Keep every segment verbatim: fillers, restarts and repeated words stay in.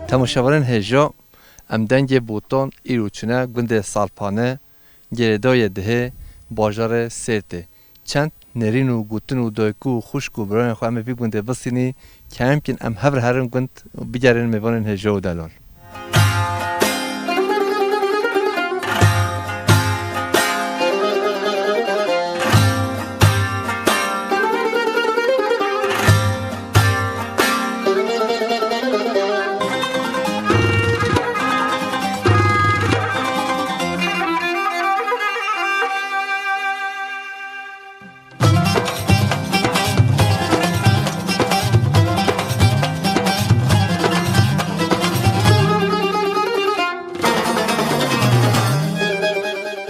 Temaşevanên hêja, em dengê Botan îro çûne gundê Salpane, girêdayê Dihê, bajarê Sêrtê. Çend nêrîn û gotin û dayik û xwişk û birayên xwe em ê vî gundê bisînî, keyemkîn em hev re herin gund û bigerin mêvanên hêja û delal.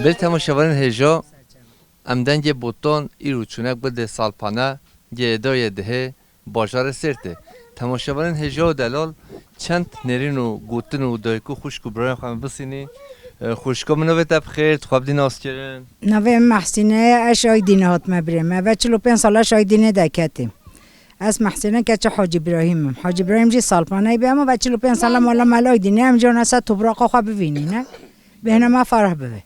Ber temaşevanên hêja, em dengê Botan îro çûne gundê Salpane, girêdayê Dihê, bajarê Sêrtê. Temaşevanên hêja û delal, çend nêrîn û gotin û dayik û xwişk û birayên xwe em bisînî. E, xwişka min, navê te bi xêr, tu xwe bidî naskirin. Navê min Mehsîne ye, ez ji Aydînê hatime birê me. Ve çil û pênc sal ez ji Aydînê deketîm. Ez Mehsîne keçê Hacî Îbrahîm im. Hacî Îbrahîm jî Salpaneyê bî, ama ve çil û pênc sal e mala me li Aydînê, em jî hona ser topraqa xwe bivînîne. Bêhna me ferah bibe.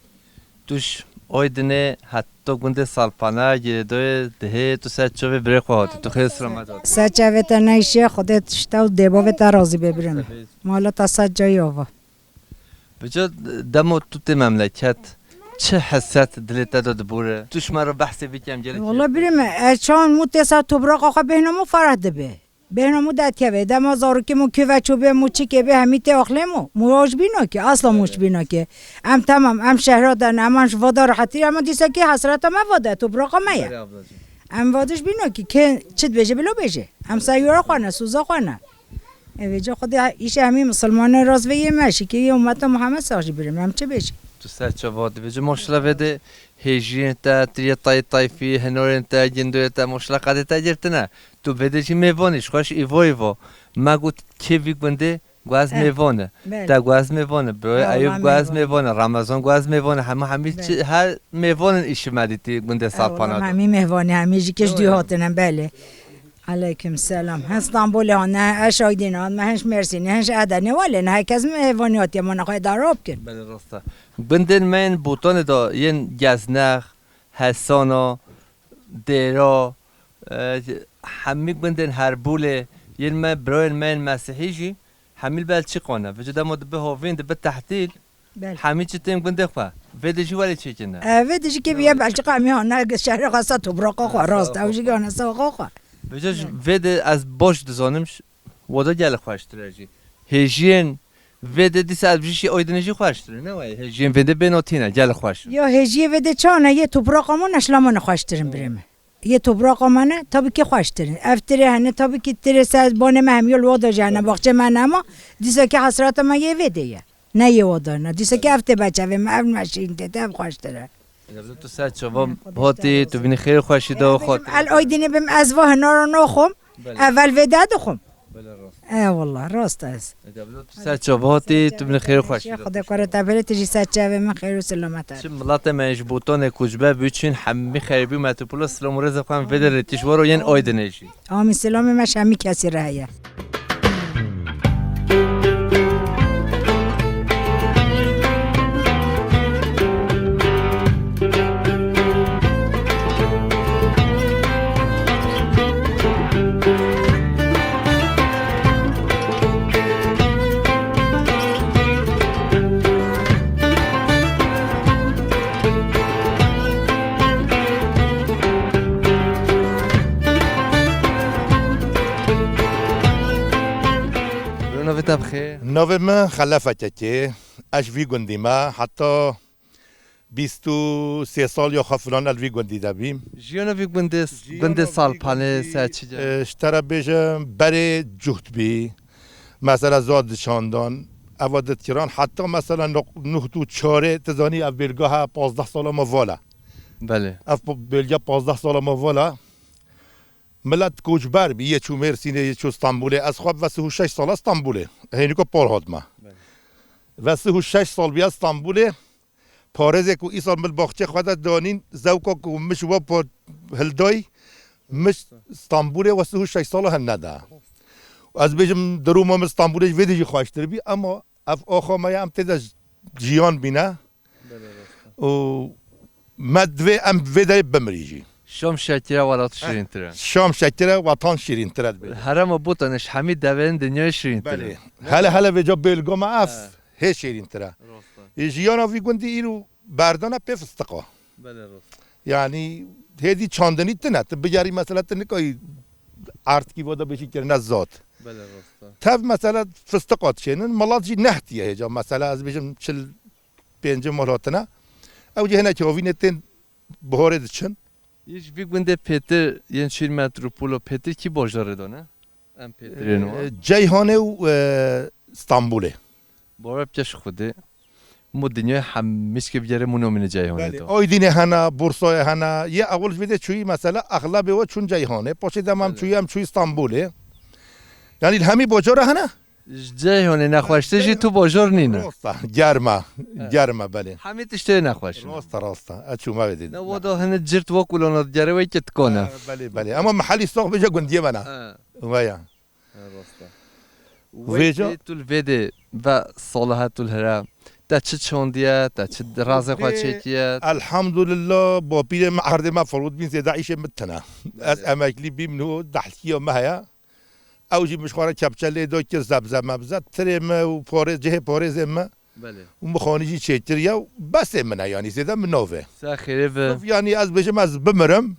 Tu ji Aydinê heta gundê Salpane, girêdayê Dihê, tu ser çavê birê xwe hatî. Tu xêr selamet hatî. Ser çavê te neyşiye, Xwedê tişta û dêbavê te razî be birê min. Mala te ser cayê ava. Bica dema tu tê memleket, çi hesret dilê te de dibore? Tu ji me re behsê bike, em gelek. Wala birê min, ez çawan mû tê ser topraqa xwe bêhna mû ferah dibe. Bêhna mû derkeve, dema zarokê mû kê ve çûbê mû çikê bê hemî tê axlê mû. Mû roj bî nakê, asla mû bî nakê. Em temam, em şehra de ne, em ji vada rehetî, ama dîsa kê hesreta me vade, topraqa me ye. Belê ablacığım. Em vadiş bî nakê, kê çi dibêje, bilo bêje. Em seyora xwe ne, soza xwe ne. Ê vêca Xwedê îşê hemî misilmanê razî vê yê me, şikê yê ummeta Muhammed sax jî birim, em çi bêjin? Tu ser çava dibêje, maşallah vê de hêjiyên te, tiriyê tay tayfî, hinorên te, gindoyê te, maşallah qedê te girtine. Tu vê de jî mêvanî, ji xwe ji îvo îvo. Me got kê vî gundê, guez Eh, mêvan e. Belê. Te guez mêvan e. Bro Ya Eyûb Allah guez mêvan. Mêvan e. Ramazan guez mêvan e. Hemû hemî Belê. çi, her mêvanên îşî me dîtî gundê Ya Salpana Allah, de. Hemî mêvanî, hemî ji kiş Yo, dû ya. hatine, belê. Aleyküm selam. Hin Stenbolê hane, hin Aydîn han, me hin ji Mêrsînê, hin ji Edenê, welê ne, her kes mêvanî hatiye, mana xwe dara bikin. Belê rast e. Gundên me yên Botanê de yên Geznex, Hesana, Dêra, e, hemî gundên Herbûlê, yên me, birayên me yên Mesîhî jî, hemî li Belçîka ne. Vêca dema dibe hovîn, dibe tehtîl, Belê. hemî çi tên gundê xwe. Vê de jî welê çêkirine. E, vê de jî kê biye Belçîka, hemî hane şehrê xwe sa topraqa xwe, Ha, rast, sa ew jî xwe. gane sa xwe xwe. Vêca ji Belê. vê de ez baş dizanim, ş-, wada gelek xweştir e jî. Hêjiyên vê de dîsa ez bijî şî Aydinê jî xweştir e, ne wayê? Hêjiyên vê de bêno tîne, gelek xweş. Ya hêjiyê vê de çane, yê topraqa me ne, şila me ne xweştir in birê me. Yê topraqa me ne, tabii ki xweştir in. Ev tirê hene, tabii ki tirê ser banê me hemî yol wada jî hene, Tabii. baxçê me ne, ama dîsa ki hesreta me yê vê de ye. Ne yê wada ne. Dîsa ki ev tê beçavê me, ev meşîn tê, ev xweştir e. Ya, tu ser çava Xwedê hatî, te tu razî. bînî xêr û xweşî de Ya, xwe. bêjim, el Aydinê bim, ez va hinara naxwim, Belê. evel vê de dixwim. Belê rast. E, wallah, rast ez. Ya, tu ser çava hatî, tu bînî xêr û xweşî de. Xwedê kore te bere, tu jî ser çavê min xêr û selamet e. Çi miletê me ji Botanê koçber bû, çin hemî xerîbî û metropola, silam û rêza xwe em vê de re tîş waro yên Aydinê jî. Amîn, selamê me ji hemî kesî re heye. Bro, navê te bi xêr? Navê min Xelef Ekekê. Ez ji vî gundî me. Heta bîst û sê sal ya xwe filan ez li vî gundî de bîm. Jiyana vî gundê, Jiyana gundê vî Salpanê gundî, ser çi e, ji te re bêjim, berê cuht bî. Mesela zad diçandan, eva ditkiran, heta mesela nuh û çarê, tu zanî ev bêlga he pazdeh sala me vala. Belê. Ev po-, bêlga pazdeh sala me vala. Milet koçber bî, yê çû Mêrsînê, yê çû Stenbolê. Ez xwe ve sih û şeş sala Stenbolê. Hênîka par hatime. Belê. Ve sih û şeş sal bî ez Stenbolê. Parêzê ku îsal min baxçê xwe de danîn, zewka ku min ji we pa hildayî, min Stenbolê we sih û şeş sala hin neda. Ez bêjim, derûma min Stenbolê ji vê de jî xweştir bî, ama ev axa me ya, em tê de jiyan bîne. Belê, rast e. Û me divê em vê derê bimirî jî. Şam şekire welat şirîntir e. Şam şekire wetan şirîntir e dibê. Herema Botanê ji hemî devên dinyayê şirîntir e. Belê. Hele hele vêca bêlga me ev He. hê şirîntir e. Rast e. Ê jiyana vî gundî îro berdane pê fistiqa. Belê, rast. Yani hêdî çandinî tine. Tu bigerî mesela tu nikayî artkî vada bêjî kirine zat. Belê, rast e. Tev mesela fistiqa dişênin, milat jî nehtiye hêca. Mesela ez bêjim çil pêncî mal hatine. Ew jî hinek havînê tên biharê diçin. Yê ji vî gundê pêtir yên çîr metropola pêtir kî bajarê de ne? Em pêtirên wan. Ee, Ceyhanê û, e, Stenbolê. Bawer bike ji Xwedê. Mo dinyayê hemîşkê bigerê mo nomîne Ceyhanê Belê. de. Aydînê hene, Bursayê hene. Yê ewil ji vê de çûyî mesela exlebê we çûn Ceyhanê. Paşê dema em Belê. çûyî em çûyî Stenbolê. Yani li hemî bocora hene. Ji Ceyhanê nexweştir jî tu bojor nîne. Rosta, germa, He. germa belê. Hemî tiştê nexweş in. Rosta, rosta. Ez çûme vê dê. Ne wada hene cirt wek ulana digere wê ki tikana. Ha, belê, belê. Ama mehelî sox bêje gundiyê me ne. Ha. Vaya. Ha, rosta. Vêca Wê tu li vê dê ve salihe tu li here. Te çi çandiye, te çi razê xwe Vê çêkiye? Elhamdulillah, bapîrê me erdê me firût bîn zêde îşê min tine. Ez Belê. emeklî bîm, niho dehliya me heye. Ew jî min ji xwe re kepçe lê da kir, zebze mebze, tirê me û parê-, cihê parêzê me Belê. û min xanî jî çêkiriye û besê min e, yanî zêde min nave. Ser xêrê ve. Sirf yanî ez bêjim ez bimirim,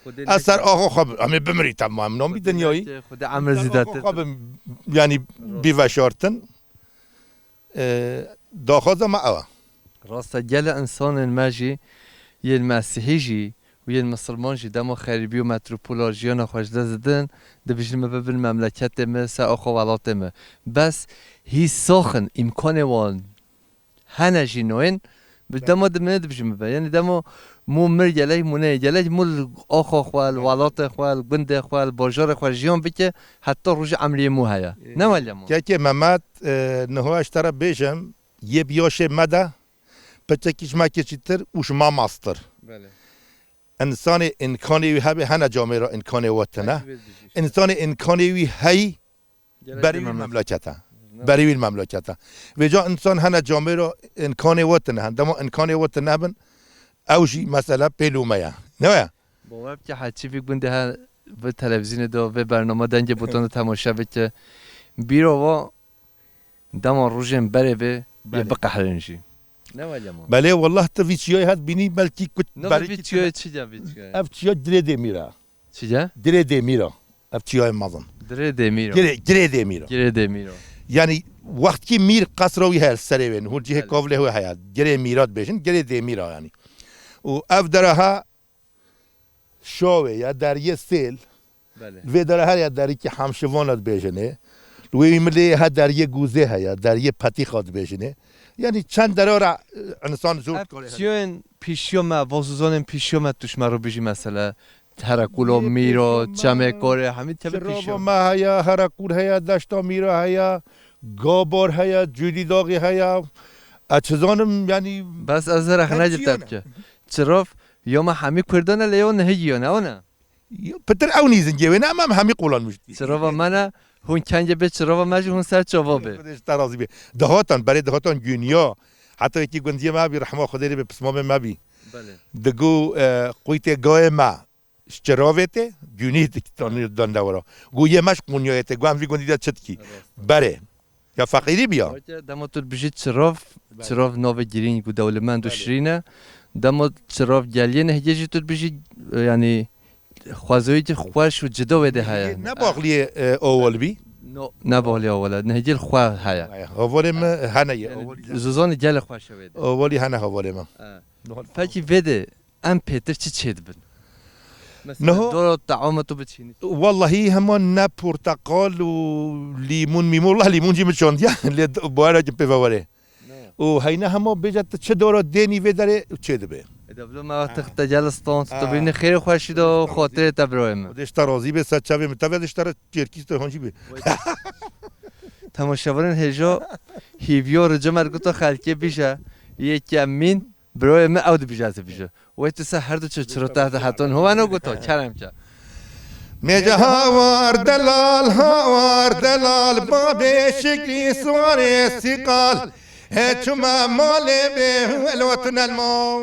Xwedê ez ser neke. axa xwe bi-, em ê bimirî, temam, em namî Xwedê dinyayî. neke, Xwedê emir Ser zî axa datir. xwe bim, yanî Rost. bî veşartin. E, daxwaza me ew e. Rast e, gelek insanên me jî, yên mesîhî jî û yên misilman jî dema xerîbî û metropola jiyana xwe ji dest didin, dibêjin me bibin memleketê me, ser axa welatê me. Bes hî sax in, îmkanê wan hene jî nayên, bi Belê. dema dimîne dibêjin bibe. Yanî dema mû mir gelek, mû neyê gelek, mû li axa xwe, li Belê. welatê xwe, li gundê xwe, li bajarê xwe jiyan bike, heta rojê emriyê mû heye. Ê, Ne wele mû. Kekê Mehmet, e, niha ez ji te re bêjim, yê bi yaşê me de, piçekî ji me keçîtir û ji me mastir. Belê. Însanê înkanê wî hebe hene camêra înkanê we tine. Peki, vê dijî. Însanê înkanê wî hey Gerek berî wî memleket. memleket e. Ne? Berî wî memleket e. Vêca însan hene camêra înkanê we tine. Dema înkanê we tine bin, ew jî mesela pêlû me ye. Ne ye? Bawer bike heçî vî gundê her vê televîzyonê de, vê bernama Dengê Botan de temaşe bike. Bîra wa dema rojên berê bê, yê Belê. biqehrên jî. Ne wele ma. Belê, wallah tu vî çiyayê het bînî, belkî kut Nava berê vî kit çiyayê çi ya vî çiyayê? Ev çiya Girê Demîr e. Çi ya? Girê Demîr e. Ev çiyayê mezin. Girê Demîr e. Girê, Girê Demîr e. Girê Demîr e. Yani wextkî mîr qesra wî heye li serê wê, hûn cihê Belê. kovlê wê heye. Girê Mîra dibêjin, Girê Demîr e yani. Û ev dere ha Şawê ya, deriyê Sêl. Belê. Vê dere her ya derikî Hemşivan dibêjinê. Li wê wî milê ha deriyê Gûzê heye, deriyê Petîxa dibêjinê. Yani çend dere ra, e, insan zor Ev dikare hene. çiyên pîşiya me, vazûzanên pîşiya me tu ji me re bijî mesela. Herekûlo Yê Mîro, pêşiya me, Çemê Korê, hemî tevî Çirava pîşiya. me heye, Herekûl heye, Deşta Mîra heye, Gabar heye, Cûdî Daxî heye. Ez çi zanim yani Bes ez zere her xine çiyan e. Çirav, ya me hemî Kurdan e, lê ya nehî ya ne, o ne? Yo, pitir ew nîzingê wê ne, em, em hemî qulanmiş. Çirava me ne, hûn kengê bê çirava me jî hûn ser çava bê. Xwedê ji te razî bê. Dihatan, berê dihatan Gûniya. Heta yekî gundiyê me bî, rehma Xwedê lê bê, pismamê me bî. Belê. Digo, e, qûytê gayê me ji çiravê tê, Gûnî dan, dan dewra. Go yê me ji Qûnyayê tê, go em vî gundî de çi dikî? Rast. Berê. Ya feqîrî biya. Weke dema tu dibijî çirav, Belê. çirav navê girîng û dewlemend û Belê. şirîn e. Dema çirav geliyê nehgê jî tu dibijî, e, yanî xwezayîkî xweş û cida wê de heye. Ne baxliyê, e, owal bî? No, ne baxliyê owal e. Nehgê li xwe heye. Heye. Hevalê me hene ye, Yani, owal ye. Zozanî gelê xweş e wê de. Owalî hene hevalê me. He. Pekî vê de em pêtir çi çêdibin? Mesela Niho dora teama tu biçînî. Wallahî hema ne porteqal û lîmûn mîmûn, wallah lîmûn jî min çandiye. Lê d-, bawerekî pê ve were. Ne. Û heyne hema bêje tu çi dora dênî vê derê çêdibe. E, de bila me Ha. wextê te gel stand, Ha. tu bînî xêr û xweşî de Xwedê ji te razî xwetê te birayê min. Xwedê ji te razî be, ser çavê min. Tevê de ji te re çêrkî tu hon jî be. Temaşevanên hêja hîviyo rica me diguto xelkê bîje. Yê ke mîn Birayê min ew dibîje, ez dibîje. Wê tu ser her du çi çiro te heton hova ne goto, kerem ke. Mêce hawar delal, hawar delal, babê Şikrî Siwarê Sîqal. He çûme malê bê, welo tu ne li malî.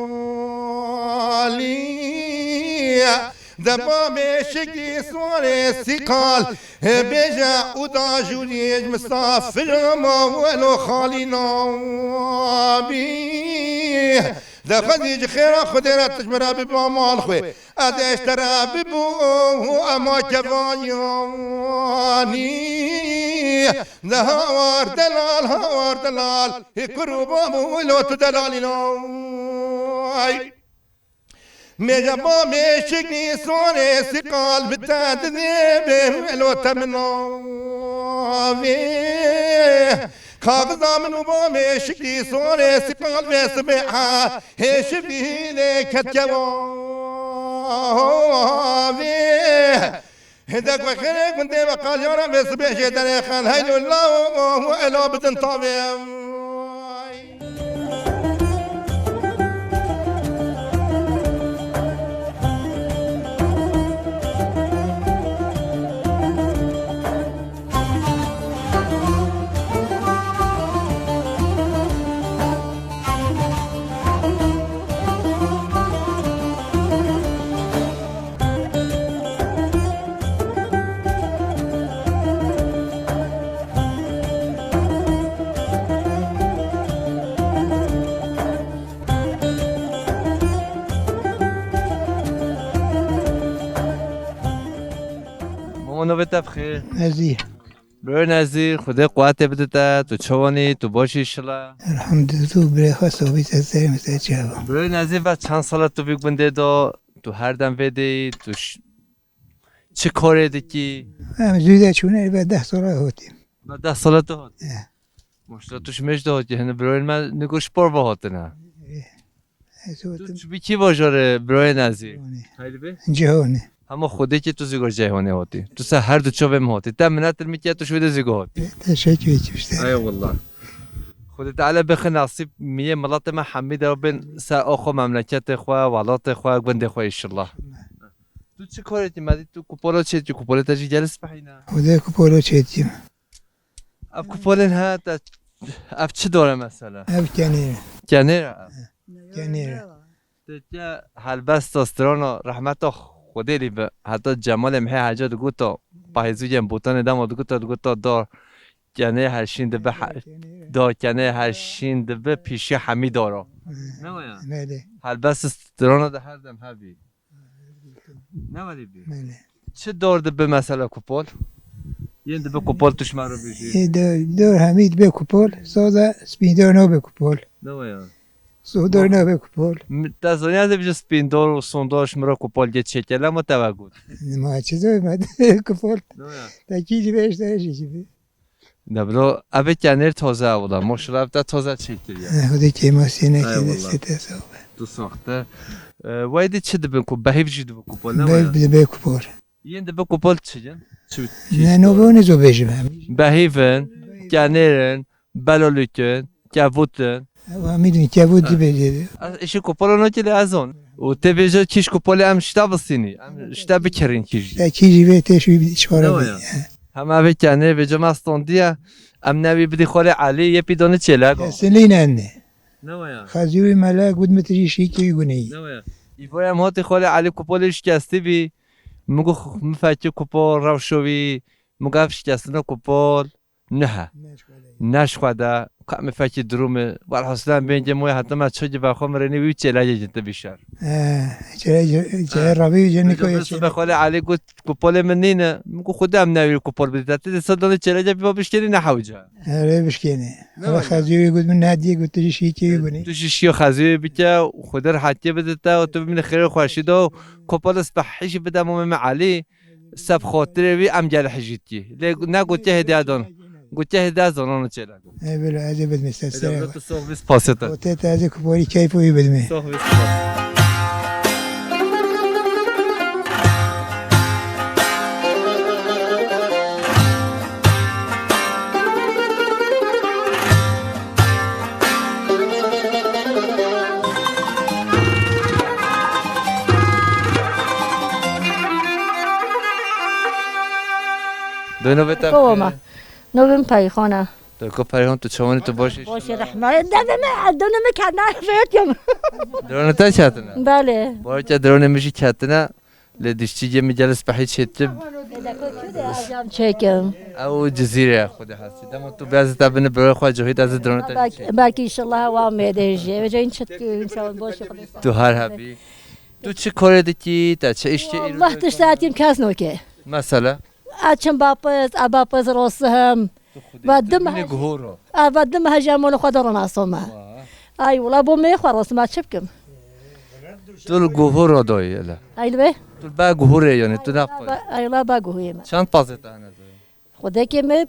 De babê Şikrî Siwarê Sîqal. He bêje û da jûrî ji misafir ma, welo xalî nabî. De xwezî ji xêra Xwedê re tu ji min re bibî ba mal xwe. Ez ê ji te re bibû ema kevayanî. De hawar delal, hawar delal, hê kur û bab û wilo tu delalî lay. Mêje bamê Şikrî Siwarê Sîqal bi te didê bê wilo te min navê. Kaxiza min û bamê Şikrî Siwarê Sîqal vê sibê a hê şivî lê ket kevavê. Hindek vexêrê gundê ve qalyana vê sibê jê derê xen heylo lawo ela bidin tavê. Mama, navê te bi xêr? Nezî. Bro Nezî, Xwedê quwetê bide te, tu çawanî, tu baş î şila? Elhamdülillah, tu birê xwe sobî te serê min te çawa. Bro Nezî, ve çend sala tu vî gundê de, tu her dem vê deyî, tu ş-, çi karê dikî? Em zû de çûne, ve deh sala hotî. Ve deh sala tu hotî? He. Maşallah, tu ji mêj de hotî, hini broyên me nigo ji por ve hatine. He. Ez Tu hatim. Ji bi kî bajarê birayê Nezî? Cihonê. Hayri be? Cihonê. Hema Xwedê ki tu zî go Ceyhonê hotî. Tu ser her du çavê min hotî. Te minetir min kiye tu ji wê de zî go hotî. Teşekkür ederim işte. Eyvallah. Xwedê Teala bixin nasîb miyê miletê me hemî de bin ser axo memleketê xwe, welatê xwe, gundê xwe inşallah. Tu çi karê tî medî, tu kupolo çê tî, kupolê te jî gelî spehîne. Xwedê kupolo çê tî. Ev kupolên he te, ev çi dor e mesela? Ev kenê. Kenê re ev? Kenê re. Te ke helbesta strana rehmeta Xwedê lî bi. Heta Cemalê Mihê Heca diguta, pahêzûyên botanê dema diguta, diguta dar kenê her şîn dibi he-, Kenê re. Dar kenê her şîn dibi pîşiya hemî dara. He. Ne waya? Belê. Helbesta strana de her dem hebî. Ne welî bî? Belê. Çi dor dibi mesela kupol? Yên dibi kupol tu ji me re bijî. Ê, dor, dor hemî dibe kupol, soza spîndor nabe kupol. Ne waya? Sohdor nabe kupol. M-, te zanî ez ê bijî spîndor û sondor ji min re kupol ge çêke, lema te ve got. Ma çi zor me kupol. Ne waya? Te kî jî be, işte jî jî be. Ne bilo, ev ê kenêr taze ew da. Maşallah, ev te taze çêkiriye. Eh, o da kêmasî ne Eyvallah. Kêmasî te sağ ol. Tu saxte. E, wey de çi dibin ku behîv jî dibi kupol, ne Behîv waya? Dibe kupol. Yên dibi kupol çi yin? Çi, çi Ne, no, bo ne zo bêjim em. Behîvin, kenêrin, belolîkin, kevutin. Ew hemî din kevut Ha. Dibêje. Ez îşî kupolo nokê lê ez on. Û tê bêje kîş kupolê em ji te bisînî. Em ji te bikirîn kîş. Te kî jî vê tê şûyî bidî çixwara Ne bidî. Waya? Hem evê kenê bêje me standiye. Em nevî bidî xolê Elî yê pîdonî çêlek. Kesilî nenne. Ne waya? Xezî wî mele got min tijî şîkê wî guneyî. Ne waya? Îvo em hotî xolê Elî kupolê şikestî bî. Min got min fekî kupol rewşo wî. Min got ev şikestine kupol. Niha. Neşxwede. Neşxwede. Ka min fekî durûm e. Welhasile em bêngê moyê heta me çi gibi xwe mirênî wî çêlekê gî te bîşer. He, çê, çê, çê Ha. Rabî cenîko Êca ye bi çê. Sibe xwelê Elî got, "Kupolê min nîne." Min got, "Xwedê em newî kupol bidî te." Tê dîsa danê çêlekê pîva bişkênî ne hewce. Erê bişkênî. Ne Ama wele? Xezî wî got, "Min nediyê," got, "Tu jî şîkê wî gunî." Tu jî şiyo Xezî wî bike, Xwedê rehetiyê bide te û tu bimînî xêrê xweşî de û kupol spehî jî bide momê me Elî. Seb xatirê wî em gel hijîtî. Lê ne gotiye hêdî ez don. Gotiye hêdî ez don, onu çêlek. Ê, bila, ez ê bidimê, ser Ê, serê de xwe. Tu sox bî, spasê te. Gotiye te ez ê kuporî keyfê wî bidimê. Sox bî, spas. Navê te? Koma. Navê min Peyxan e. Doyko Peyxan, tu çawanî, tu baş î? Baş î, rehmet. Devê me, devê me ket ne, fêt yom. Drone te ketine? Belê. Barke drone min jî ketine. Lê diştî yê min gel spehî çêtib. Ê, de ku, ku de ez jam çêkim. Ew Cizîrê ye, Xwedê hesî. Dema tu bêzî te bini birayê xwe cihî de ez drone te Belkî, çêkim. Belkî inşallah wa mêdê jî. Eve cayın çit, inşallah boş Xwedê. Tu her hebî. Tu çi korê dikî, te çi îşkê îro Allah dikî? Tişta etîm kes noke. Mesela? Açim bapez, a bapez rosihim. Tu Xwedê, va tu dim bînî hej-, guhoro. A va dim hejamon xwe de ronaso me. Wa. Ay wala bo me xwe rosim, a çi bikim? Tu li guhoro doyê ele. Ay li be? Tu li ba guhorê yani, tu ne Ay ba, ay la ba guhorê me. Çend pazê te hene doyê? Xwedê kê me,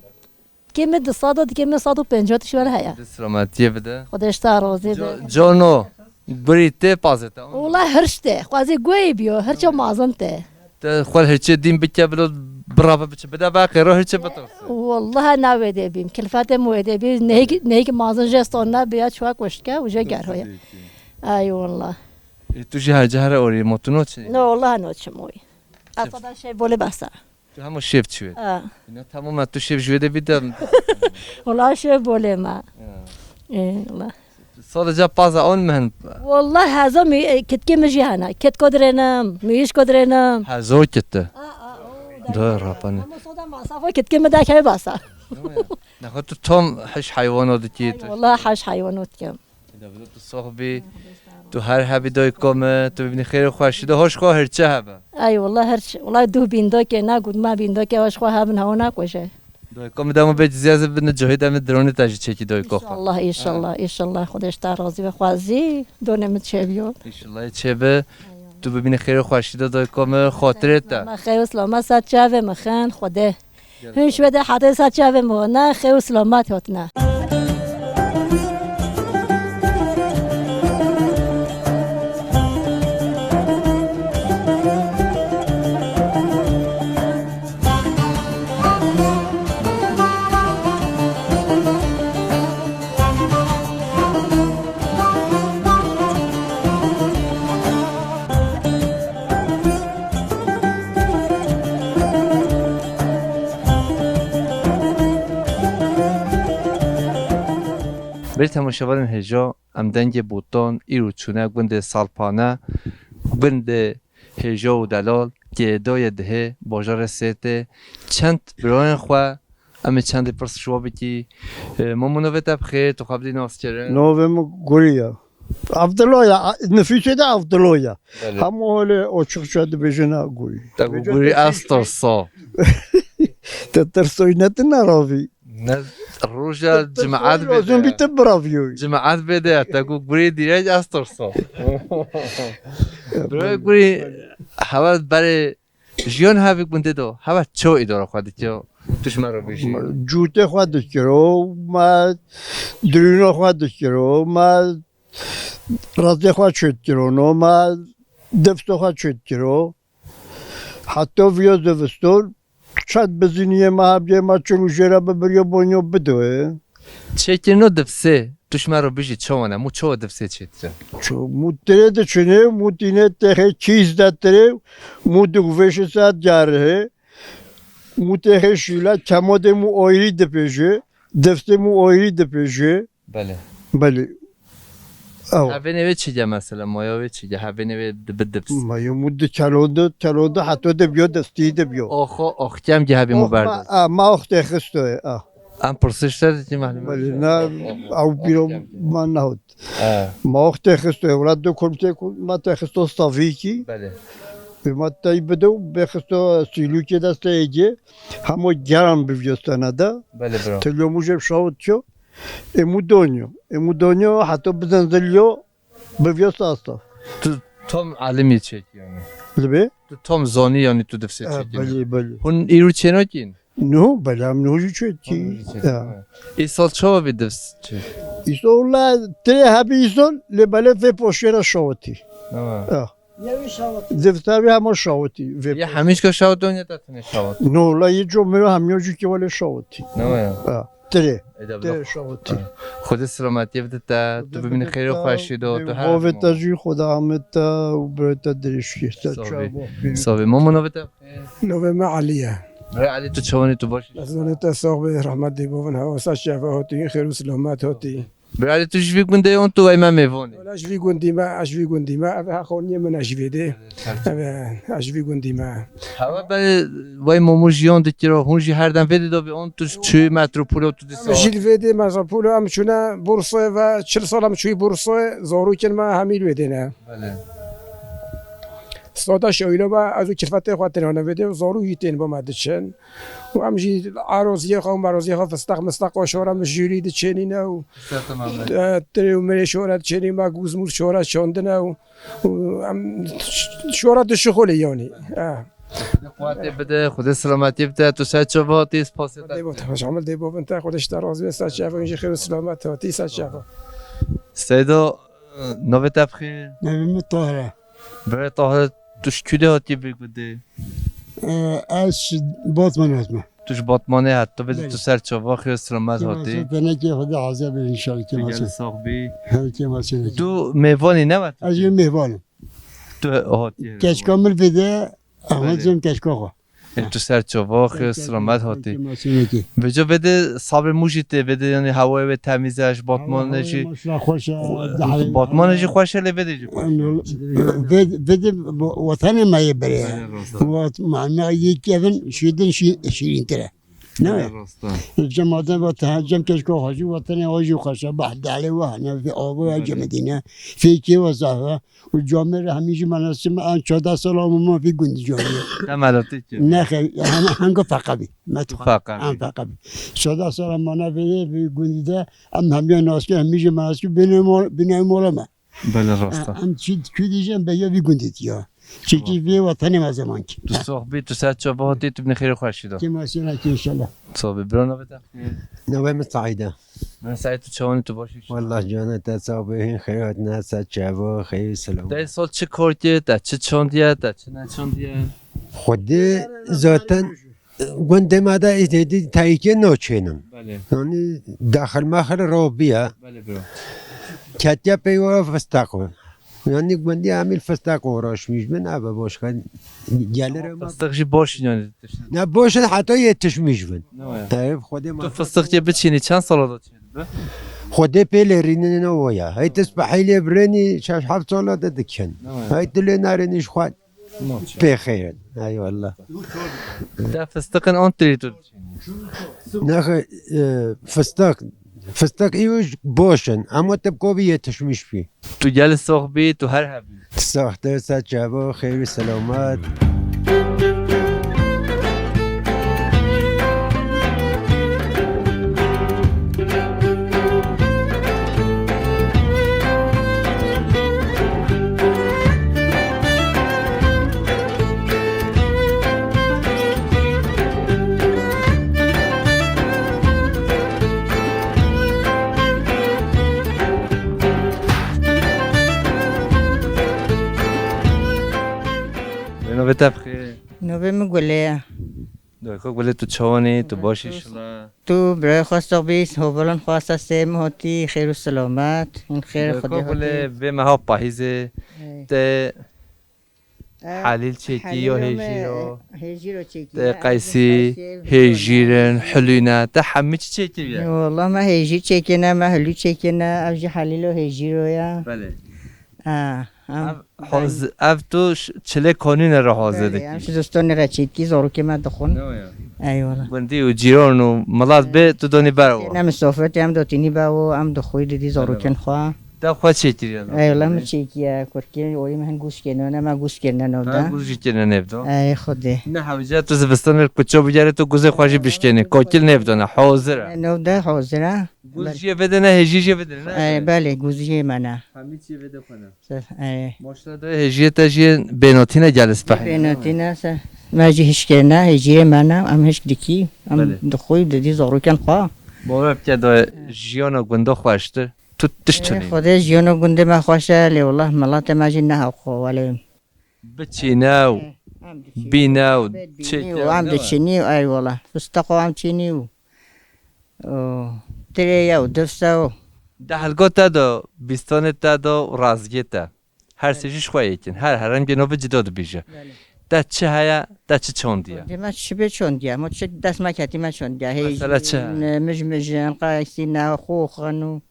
kê me du sed û, kê me sed û pêncî tişt wele heye. Xwedê selametiyê bide. Xwedê ji te razî be. Ca-, cano, birî tê pazê te. Wala hirç tê. Xwezî guhê biyo, hirçe mazin tê. Te xwe hirçê dîn bike bilo birabe biçe. Bide be qêro hirçê bitirse. Wallahi na wê dê bîm. Kilfetê min wê dê bî. Nehêk, nehêk mazin jê ston ne biya çuwa kuştke û jê gerhoye. Ay wallah. E, tu jî her cahre orî motino çi? No, wallahi no çim oy. Atada şey bole basa. Tu hema şev çi wê? Ha. Ne tamam, tu şev ji wê de bî de. Wala şev bolê me. Ya. Ê, wala. Sadece paza on mehen. Wala heza mi, e, kitkê mi jî hene. Kitko dirênim, miyişko dirênim. Hezo kitte. A, a, o, da. Da, rapanê. Ama soda masafo kitkê mi da key basa. Nexwe tu tam hiş heyvano dikî. Ay, tu. Wala hiş heyvano dikim. Eda bilo tu sox bî, tu her hebî doyko me, tu bibînî xêr û xweşî de, hoş xwe hirçe hebe. Ay wallah hirç, wallah duh bîndokê, na gudma bîndokê, hoş xwe hebin hewa nakuje. Doyko me demo bê cizî ez bini cihê de min dronê te jî çekî doyko xwe. İnşallah, inşallah, inşallah, Xwedê ji te razî be, xwezî donê min çêbiyo. İnşallah çêbe, tu bibînî xêr û xweşî de doyko me, xotirê te. Me xêr û selama ser çavê me xen, Xwedê. Hûn ji wê de hatê ser çavê min hotine, xêr û silamet hotine. Belê temaşevanên hêja, em dengê Botan îro çûne gundê Salpane, gundê hêja û delal, kê doyê dihê bajarê Sêrtê, çend birayên xwe, em ê çendê pirs ji we bikî. E, Mamo, navê te bi xêr, tu xwe bidî naskirin. Navê min Gurî ye. Abdullah ya, nifîsê de Abdullah ya. Belê. Hemû holê Oçuqça dibêjin ha Gurî. Te got Gurî ez tirso. Te tirsoy ne tu neravî. Ne, roja Te tirsoy cimaat bê lazim de. Bî tu biravîyoy. Cimaat bê de, te got Gurî direk ez tirso. Bro Gurî, hewa berê jiyan hevî gundê do. Hewa ço îdara xwe dikir. Tu ji me re bêjî. Cûtê xwe dikiro, me dirûna xwe dikiro, me Razê xwe çêt kiro, no me defto xwe çêt kiro. Heta viya zivistan çend biziniyê me hebiyê me çil û jêre bibiriyo bonyo bidoye. Çêkirino difsê, tu ji me re bijî çawa ne? Mû çawa difsê çêdikin? Ço mû tirê diçinê, mû tîne texê kîz de tirê, mû dugvêşi ser gerihê, mû texê şîle, kemodê mû ayrî dipêjê, difsê mû ayrî dipêjê. Belê. Belê. Ew. Hevênê wê çi ge mesela? Maya wê çi ge? Hevênê wê dibi dips. Maya mû di çelondu, çelondu heta dibiyo destî dibiyo. Oxo, ox, kem ge hevê mû berdo. Ma, a, ma ox tê xistoye, a. Em pirsê ji te dikî mehlûm. Belê, na, ew bîro ma nehot. E. Ma ox tê xistoye, wela du komîtê ku ma tê xisto savîkî. Belê. Bi ma tey bido, bê xisto sîlûkê destê êgê. Hemo geran biviyo sene de. Belê bro. Tilyo mû jê şawit ço. Ê mû donyo. Ê mû donyo heta bizenziliyo biviyo sasta. Tu tam alimî çekî yani. Li bê? Tu tam zanî yani tu difsê çekî. Belê, belê. Hûn îro çênakîn? No, belê em no jî çekî. Hûn jî çekî. Ya. Îsal çawa vî difs çekî? Îsal la tê hebî îsal lê belê vê poşê re şawitî. Ha. Ya. Difsa wî hema şawitî. Vê ya hemîşka şawit don ya te tenê şawit? No, la yê co miro hemiyo jî ki wele şawitî. Ne ya? Ha, tirê. Tirê şawitî. Xwedê selametiyê bide te, tu bibînî xêr û xweşî do, tu her bavê te jî Xweda amet te û birê te dirêjkî. Te çawa. Savê. Mamo navê te? Navê me Elî ye. Birê Elî, tu çawanî, tu baş î? Ez zanî te sax bî, rehmet dê bavin, hewa saç çava hatî, xêr û selamet hatî. Birê Elî, tu ji vî gundê yon, tu wey me mêvan î? Wela ji vî gundî me, ez ji vî gundî me, ev e xaniyê min e ji vê dê. Ev e, ez ji vî gundî me. Hewa berê wey Mamû jiyan dikiro, hûn jî her dem vê dê de bî, on tu çûyî metropolo, tu dîsa? Em jî li vê dê metropolo, em çûne Bursê ve, çil sal em çûyî Bursê, zarokên me hemî li wê dê ne. Belê. Sada şewîla me, ez û kilfetê xwe têne ne vê dê, zarok jî tên bo me diçin. Û em jî eroziyê xwe û meroziyê xwe, fisteq misteq û şora min jûrî diçênîne û, Ser tamam, belê. E, tirê û mirê şora diçênî me, gûz mûz şora çandine û, û em şora dişixulê yanî. E. Xwedê quwetê bide, Xwedê selametiyê bide, tu ser çava hatî, spasê te. Dê bo te, Xwedê ji emir dê bo bin te, Xwedê ji te razî be, ser çava jî xêr û selamet hatî, ser çava. Seydo, navê te bixêr? Navê min Tahir e. Birê Tahir, tu ji kû dê hatî vê gundê? Ee, ez ji Batmanê hatime. Tu ji Batmanê hat, tu bêdî Belê. Tu ser çava, xêr selamet hatî. Kêmasê tenekê Xwedê hazir be inşallah, kêmasê. Gelî sax bî. Her kêmasê nekê. Tu mêvanî ne we? Ez yê mêvanim. Tu hatî. Keçka min vê de, Belê. Ahmet Cem keçka xwe. Ê, tu ser çava, xêr selamet hatî. Kêmasê nekê. Vêca vê de sabrê mû jî tê, vê de yanî hewayê wê temîz e, ji Batmanê jî. Hewayê maşallah xweş e, Xwe-, dahlê Batmanê jî xweş e, lê vê de jî xweş e. Vê, vê de wetanê me yê berê. Belê, rast e. Wat-, ma, me yê kevin, şî din şî-, şîrîntir e. Ne? Belê, rast e. Cem Adem ve Teha-, Cem Keşko Hacı, wetanê o jî xweş e. Bah, dahlê we, ne, vê avê we Belê. Cemedîne. Fêkê we zaf e. Û camêrê hemî jî me nasî me, an çardeh sala me ma vî gundî camêrê. Te melatî kir. Nexê, hem, hangi feqe bî. Me Tu tu feqe bî. Em feqe bî. Çardeh sala me ne vê, vî gundî de, em hemiya nas kir, hemî jî me nas kir, bîne mo-, bîne mola me. Belê, rast e. Em çi, kû dîjin, be ya vî gundî diya. Çikî vê wetanê me zeman kî. Tu sox bî, tu ser çava hatî, tu binê xêrê xweşî de. Kêmasê nekê inşallah. Sox bî, bira navê te? Navê min Saîd e. Min Saîd, tu çawanî, tu baş î? Wallah canê te sax bê, hîn xêr hatine, ser çava, xêr, selamet. Deh sal çi kar kir, te çi çandiye, te çi neçandiye? Xwedê zaten gundê me de êdî tayîkê naçênim. Belê. Yanî daxil mexil robiye. Belê bro. Ketiye peyva fistaqo. Yanî gundî hemî fistaqo uğraşmış bin, ebe başka gelir ama. Fistaq jî baş in yanî. Ne baş in, heta yetişmiş bin. Ne o ya? Tabii, Xwedê Tu ma- fistaqê biçînî çend sala da çêdibe? Xwedê pê lê rînê ne o ya. Hey tu spehî lê birênî şeş heft sala de dikin. Ne o ya? Hey tu lê nerênî ji xwe pê xeyr in. Eyvallah. Te fistiqin an tirî tu? Nexê, e, fistaq. Fistaq î baş in. Ama te bi kovî yetişmiş bî. Tu gelî sox bî, tu her hebî. Saxte, ser çava, xêr û selamet. Navê te bixêr. Navê min Gule ye. Dayka Gule, tu çawanî, tu baş î şila? Tu birayê xwe sax bî, hovalan xwe sesê min hatî, xêr û selamet. Hûn xêr Dayka Xwedê Gule, hatî. Vê meha pahîzê Ey. Te Eh, Helîl çêkî yo, Helîl hêjî me, yo. Hêjî ro çêkî Te ye, Qeysî, Qeysî, hêjîrin, Hilûne, te hemî çi çêkiriye? Yo, wallah me hêjî çêkine, me hilû çêkine, ev jî Helîl o hêjî ro ya. Belê. Ha, em, Ev hoz-, ev tu ş-, çilê kanûne re hazir Belê, dikî. Em ji zistanê re çêkî, zarokê me dixwin. Ne o ya? Eyvallah. Gundî û cîran û milet bê, tu donî ber û. Ne misafir, em dotînî be û em dixwî didî zarokên xwe. Te xwe çêkiriye lan. Ey, wela min çêkiye, kurkê, oyê min hin gûz kêne, ne me gûz kêne navda. Ha, gûz jî kêne navda. Ey, Xwedê. Ne hewce tu zivistanê kuço bigerê, tu gûzê xwe jî bişkênî. Kokil navda ne, hazir e. Navda hazir e. Gûz jî vê de ne, hêjî jî vê de ne. Ey, belê, gûz jî me ne. Hemî çî vê de xwe ne. Ey. Maşallah, hêjiyê te jî bênatî ne, gelî spehî. Bênatî ne, se. Me jî hişkêne, hêjiyê me ne, em hişk dikî, em Belê. Dixwî, didî zarokên xwe. Bawer bike da jiyana gunda xweştir. Tu tişt Ê, tunî. Xwedê jiyana gundê me xweş e, lê wallah miletê me jî ne hewqo welê. Biçîne û Ê, em diçînî. Bîne û Bê bînî çêke û û em ne diçînî û ey wallah. Fistaqo em çînî û, û tirê ye û difse û. Dehlgo te do, bîstanê te do û razgê te. Her Belê. Sê jî ji xwe yek in. Her herengê navê cida dibêje. Belê. Te çi heye, te çi çandiye? Çandî me çi bê çandiye, ma çi dest me ketî me çandiye. Mesela çi? Hêjîn, mijmijin, qaysîne, xoxin û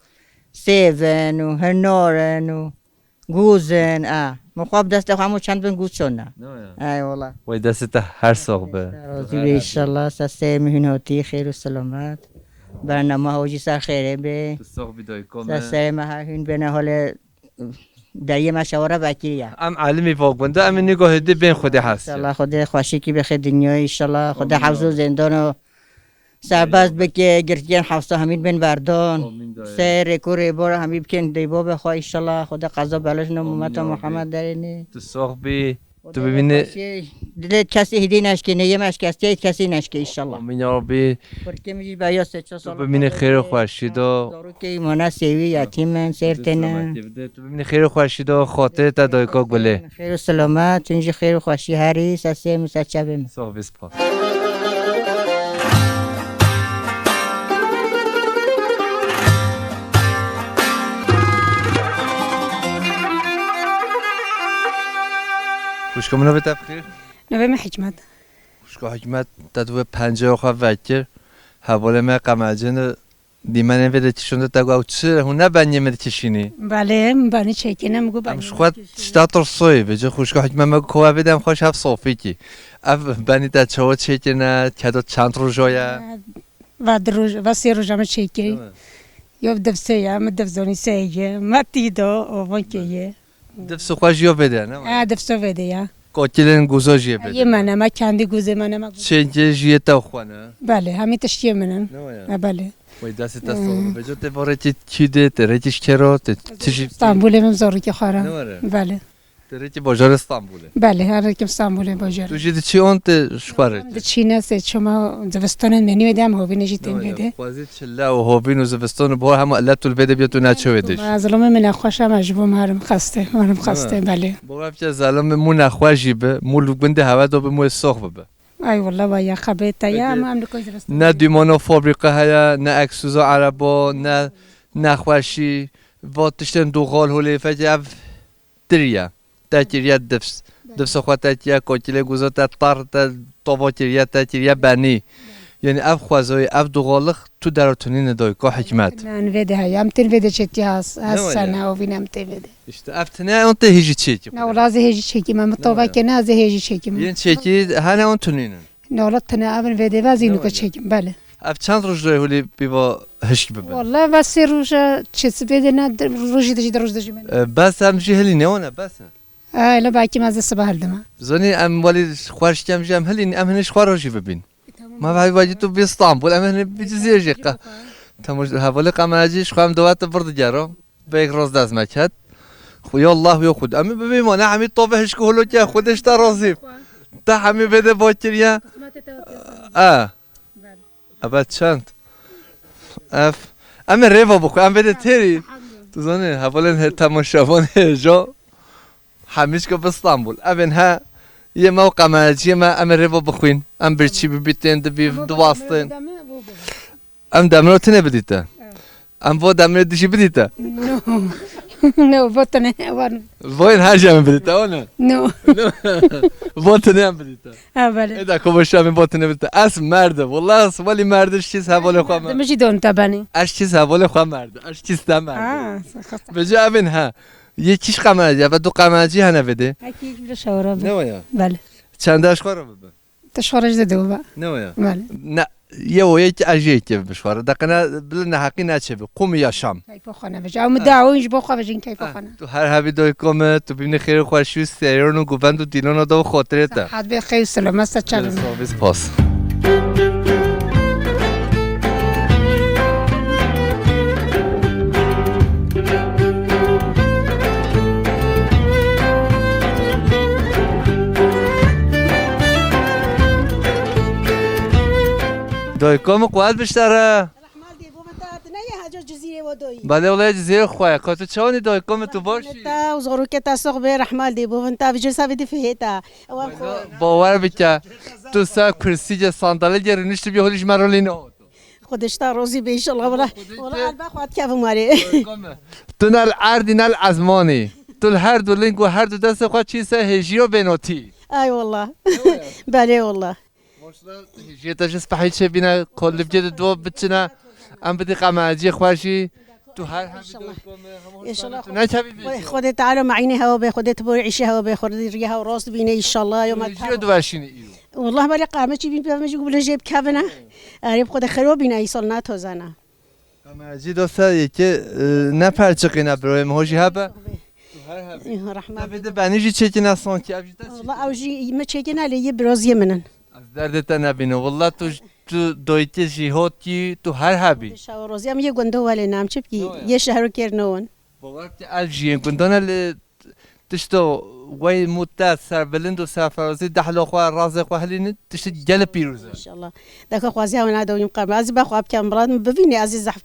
sêvin û hinarin û gûzin, a. Min xwe bi destê xwe hemû çend bin gûz çandiye. Ne ya? Ey wala. Wey destê te her sox be. Razî be inşallah, ser serê min hûn hatî, xêr û selamet. Bernama hojî ser xêrê be. Tu sox bî dayko me. Ser serê me her hûn bêne holê Deriyê me şewara vekiriye. Em alimî va gunda, em ê nîgo hêdî bên Xwedê hesî. İnşallah Xwedê xweşikî bixê dinyayê, inşallah Xwedê Amîn, hewz û amîn. Zêndan û serbest bike, girtiyên hewsa hemî bên berdan. Amîn dayê. Sey rêk û rêbara hemî bikin dê babê xwe, inşallah Xwedê qeza belaş ne Amîn ummeta ya Muhammed Rabbî. Derênê. Tu sox bî. Tu bibînî. Dilê kesî hêdî neşkê, neyê me şikestiyê kesî neşkê inşallah. Amîn ya Rabbî. Kurkê min jî beriya sê çar sal. Tu bibînî xêr û xweşî de. Zarokê îmana sêwî yetîm in, sêr têne. Tu bibînî xêr û xweşî de, xatirê te dayika gulê. Xêr û selamet, hûn jî xêr û xweşî herî ser sê min ser çavê min. Sox bî spas. Xwişka min, navê te bi xêr? Navê min Hikmet. Xwişka Hikmet, te di wê penceya xwe vekir, hevalê me qemecin dîmenên vê de kişandin, te got, ew çi, hûn ne beniyê min dikişînî? Belê, min benî çêkirine, min got, em ji xwe tişta tirsoyê vêce, xwişka Hikmet me got, kova vê de em xwe ji hev sofî kî. Ev benî te çawa çêkirine, keda çend roja ye? Va di roj, va sê roja me çêkirî. Değil mi? Yo, divsê ye, min divzonî sê ye, me tî do, o van kê ye. Divsê xwe jî yo vê de, ne? Ha, divsê vê de ya. Kokilên guzo jî yê vê de. Yê me ne, me kendi guzê me ne, me guzê. Çênkê jî yê te xwe ne? Belê, hemî tişt yê min in. Ne waya? Ha, belê. Wey destê te sağ ol. Vêca tê va rêkê kî de, tê rêkê ji kê re, tê tijî. Stenbolê min zarokê xwe re. Ne were? Belê. Tê rêkê bajarê Stenbolê. Belê, her rêkê Stenbolê bajarê. Tu jî diçî on tê ji xwe re? Diçîne sê çima zivistanê menî wê de em hovînê jî tên vê de. Xwezî çile û hovîn û zivistan û bahar hema illet tu li vê de biya tu neçe wê de jî. Ma zilamê min nexweş e, me ji bo me herim xestê, herim xestê, belê. Bo ev ke zelamê mû nexweş jî bi, mû li gundê hewe do bi, mû ê sox bibe. Ay wallah, wa ya xebê te ya, ma em li koy zivistan. Ne dîmana fabrîka heye, ne eksûza ereba, ne nexweşî, va tiştên doxal holê fekê ev Tiriye. Te kiriye difs. Difsa xwe te kiriye, kokilê guza te tar te tova kiriye, te kiriye benî. Yani ev xwezayê, ev duxalix tu dero tunîne dayika Hikmet. Em vê de heye, em tên vê de çêtiye has, has sene ovîn em tên vê de. İşte ev tine on te hêjî çêkî. Ne wala ez ê hêjî çêkî me, min tova kene ez ê hêjî çêkî me. Yên çêkî hene on tunînin. Ne wala tine evin vê de ve ez ê niko çêkim, belê. Ev çend roj re hûlî pîva hişk bibe? Wala ve sê roja çêsibê de ne, rojî dijî de roj dijî me. E, bes em jî hilî ne wana bes e? E, hele belkî me ez ê sibe hildime. Zanî em welî xweş kem jî em hilîn, em hinî ji xwe rojî bibîn. Tamam. Ma vay vay tu bi Stenbol, em hinî bi Cizîrê jî qa. Tamam, hevalê qemeracî ji xwe em dawet vir digero. Vêk roz dest me ket. Xu ya Allah ya xud. Em bibî ma ne hemî tove hişk û holokê Xwedê ji te razî. Te hemî vê de bakiriye. Xizmetê te pêzan. E. Belê. Ebe çend. Ev. Em ê rêva bixwe, em vê de têrî. Elhamdülillah. Tu zanî, hevalên he temaşevan hêja. Hemî ji ke bi Stenbol. Evên he. Yê me û qemerciyê me, em ê rêva bixwîn. Em birçî bibî tên dibî, diwastên. Em demiro tine bidîte. Evet. Em vo demiro dijî bidîte. No. No, vo tine wan. Voyên her jî em bidîte, o ne? No. No. Vo tine em bidîte. Ha, belê. Eda ko şamê vo tine bidîte. Ez merde. Wallah ez welî merde şiz hevalê xwe me. Demijî don te benî. Ez şiz hevalê xwe merde. Ez şiz te merde. Ha, sakat. Vêca evin ha. Yê kîş qemerci, ya ve du qemerci hene vede. Ha, kîş bile şawra be. Ne o ya? Belê. Çende aşk var be? Te şoreş de dew be. Ne o ya? Belê. Ne, ye o ye ki ajê ki bi şoreş. Dakika ne, bile ne hakkı ne çebi. Kum yaşam. Keyfa xwe ne veje. Ama da oyun ji bo xwe vejin keyfa xwe ne. Tu her hevi doy kome, tu bini xêr xweşî û serî û guvend û dîlona do xotire te. Sihat be xeyr selamet se çavim. Sağ ol, spas. Dayka min quwet biştere. Rehmal dê bo min ta tine ye, heca Cizîrê we doyî. Belê wele Cizîrê xwe ye. Ka tu çawanî dayka min tu baş î? Ta û zarokê te sox bê, rehmal dê bo min ta vijê savê difihê ta. Ew em xwe. Bawer bike. Tu ser kursî, sandalye rûniştibî holî ji me re lî ne. Xwedê ji te razî be înşallah. Wela, wela elbe xwe dikevim warê. Tu ne li erdî ne li ezmanî. Tu li her du ling û her du destê xwe çî ser hêjî û bênotî. Ay wallah. Belê wallah. Maşallah, hêjiyê te jî spehî çêbîne, ku li vê de dua biçine. Em bidî qemeciyê xwe jî. Tu her hebî. İnşallah. Doykom, hemû... İnşallah. Tu nekevî vê. Xwedê Teala meînê hewa be, Xwedê ti borî îşê hewa be, Xwedê riya hewa rast bîne, inşallah, yoma... Hêjiyê diweşînî îro. Wallah belê qamê çî bîn pê me jî ku bile jê bikevine. Erê bi Xwedê xêro bîne, îsal natozana. Qamecî dosta yekê, e, ne perçiqîne, biroyê min ho jî hebe. Tu her hebî. Rehmet. Te vê de benî jî çêkîne sankî ev jî te çêkîne. Wallah ew jî me çêkîne lê yê biroziyê min in. Ez derdê te nebînim. Wallah tu, tu doytê jî hot kî, tu her hebî. Şawa rozî em yê gundo welê nam çi bikî? Yo, yo. Yê şehro kêr newin. Bawer bike ev jî yên gundane lê tişto wey mû te serbilind û serferozî dehlo xwe razê xwe hilînin tiştê gelê pîroz e. İnşallah. Deka xwaziya wina dewîm qerme. Ez be xwe bikem, mirat min bivînê, ez ê zehf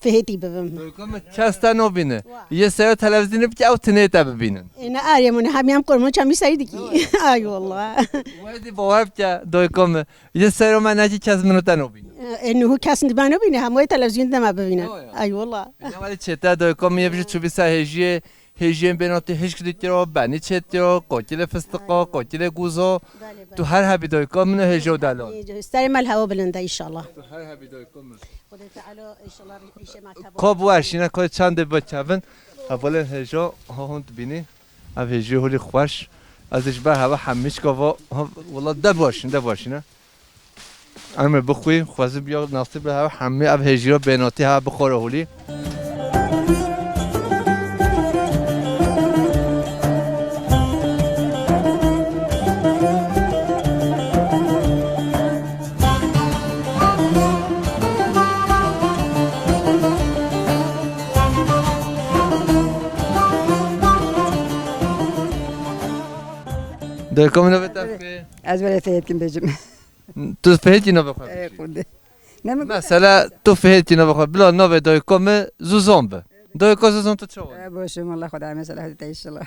fihêtî bibim. Doykom kes te nobîne. Yê sero televîzyonê bike ew tinê te bibînin. Ê ne arê min, hemî em kurmo çemî serî dikî. Ay wallah. Wey dî bawer bike Doykom. Yê sero me nekî kes min û te nobîne. Ê nuhu kes me nobîne, hemû yê televîzyonê de me bivîne. Yo, yo. Ay wallah. Ne welî çête Doykom yê bijî çûbî ser hêjiyê. Hêjiyên bênatî hişk dikiro, benî çêt kiro, kokilê fistiqo, kokilê guzo. Belê, belê. Tu her hebî Doyko min û hêjo delal. Ê, serê me li hewa bilind e inşallah. Tu her hebî Doyko min. Xwedê Teala inşallah îşê me tevî. Ko biweşîne, ko çandê bikevin. Hevalên hêjo, ha hûn dibînî. Ev hêjiyê holî xweş. Ez ê ji ber heva hemî çika va, ha, wela de biweşîne, de biweşîne. Em ê bixwî, xwezî biya nasîb be, hev hemî ev hêjîra bênatî hev bixware holî. Dayka min navê te bi xêr? Ez belê Fehêt kim bêjim. Tu fihêtî navê xwe bikî. Ey, Xwedê. Ne mi... Mesela tu fihêtî navê xwe bila navê dayika me Zuzan be. Dayika Zuzan tu çawa? E, boşum, Allah Xwedê me selamet te inşallah.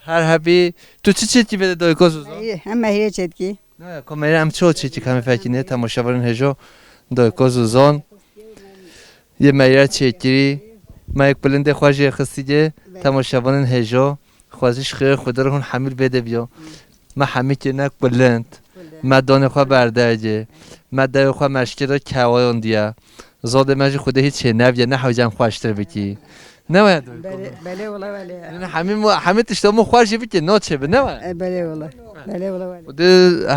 Her hebî. Tu çi çêtkî vê de dayika Zuzan? Ey, em mehîrê çêtkî. Ne, kamera em çawa çêtkî kamê fekî ne, temaşevanên hêjo dayika Zuzan. Yê me ya çêkirî, me yek bilindê xwe jê xistî cê, temaşevanên hêjo, xwezî ji xêrê Xwedê re hûn hemî li vê de biyo. Me hemî kirine bilind, me danê xwe berde cê, me dewê xwe meşkê de kewayon diye. Zadê me jî Xwedê hîç çê neviye, ne hewce em xweştir bikî. Ne waya dûr? Belê, belê wala belê. Yani hemî mu-, hemî tişta mu xwe jî bikî, no çê bi, ne waya? E, belê wala. Belê wala belê. Xwedê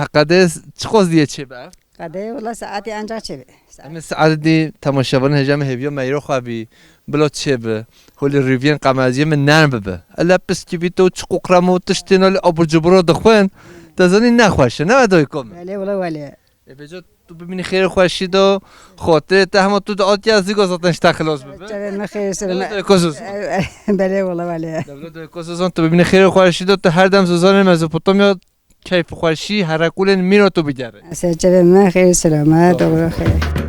heqedê çi xwez diye çê bi ev? Qedê wala saetê ancak çê bi. Em ê saet dî temaşevanên hêja me hêviya meyro xwe bî, bila çê bi, holê rîviyên qemeziyê min nerm bibe. Ele piskî bî to çi quqrem û tiştên li abur cuburo dixwin, te zanî nexweş e, ne we dayko min? Belê wala welê. Ê vêca tu bimînî xêr û xweşî de, xotirê te hema tu diatiya zîgo zaten ji te xilas bibe. Çavê me xêr selamet. Ne dayko Zuzan. Belê wala welê. Dewle dayko Zuzan, tu bimînî xêr û xweşî de, tu her dem Zuzanê Mezopotamya keyf û xweşî, herekulên mîna tu bigere. Ser çavê me xêr selamet, oxir xêr.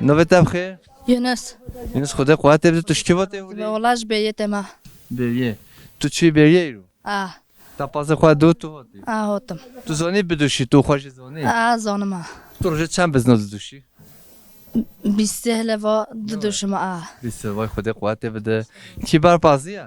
Navê te bi xêr? Yunus. Yunus, Xwedê quwetê bide, tu ji kî ve tê holî? Wela ji Bêriyê tê me. Bêriyê. Tu çûyî Bêriyê îro? A. Te pazê xwe dû tu hotî? A, hotim. Tu zanî bidûşî, tu xwe jî zanî? A, zanim a. Tu rojê çend bizna didûşî? Bîst sê leva didûşim a. Bîst sê, vay Xwedê quwetê bide. Kî ber pazî ye?